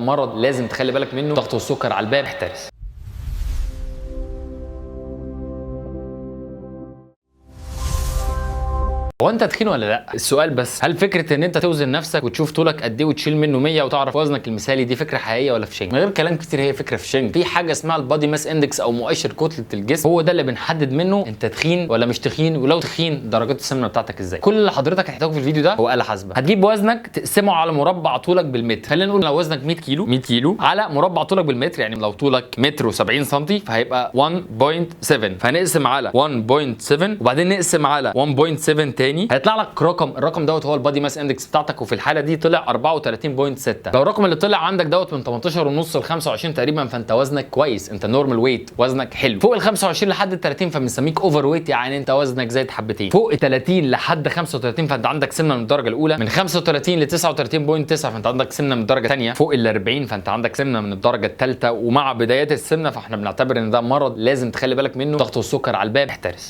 مرض لازم تخلي بالك منه. ضغط والسكر على الباب، احترس. هو انت تخين ولا لا؟ السؤال بس، هل فكرة ان انت توزن نفسك وتشوف طولك قد ايه وتشيل منه 100 وتعرف وزنك المثالي دي فكرة حقيقية ولا فشنك؟ من غير كلام كتير هي فكرة فشنك. في حاجة اسمها ال body mass index او مؤشر كتلة الجسم، هو ده اللي بنحدد منه انت تخين ولا مش تخين، ولو تخين درجات السمنة بتاعتك ازاي. كل اللي حضرتك هتحتاجه في الفيديو ده هو آلة حاسبه. هتجيب وزنك تقسمه على مربع طولك بالمتر. خلينا نقول لو وزنك 100 كيلو، 100 كيلو على مربع طولك بالمتر، يعني لو طولك متر و70 سم فهيبقى 1.7، فهنقسم على 1.7 وبعدين نقسم على 1.7 تاني، هيطلع لك رقم. الرقم دوت هو ال body mass index بتاعتك، وفي الحالة دي طلع 34.6. لو الرقم اللي طلع عندك دوت من 18.5 ل 25 تقريبا فانت وزنك كويس، انت normal weight، وزنك حلو. فوق ال 25 لحد ال 30 فبنسميك overweight، يعني انت وزنك زايد حبتين. فوق ال 30 لحد 35 فانت عندك سمنه من الدرجة الاولى. من 35 ل 39.9 فانت عندك سمنه من الدرجة الثانية. فوق ال 40 فانت عندك سمنه من الدرجة الثالثة. ومع بدايات السمنة فاحنا بنعتبر ان ده مرض لازم تخلي بالك منه. ضغط والسكر على الباب، احترس.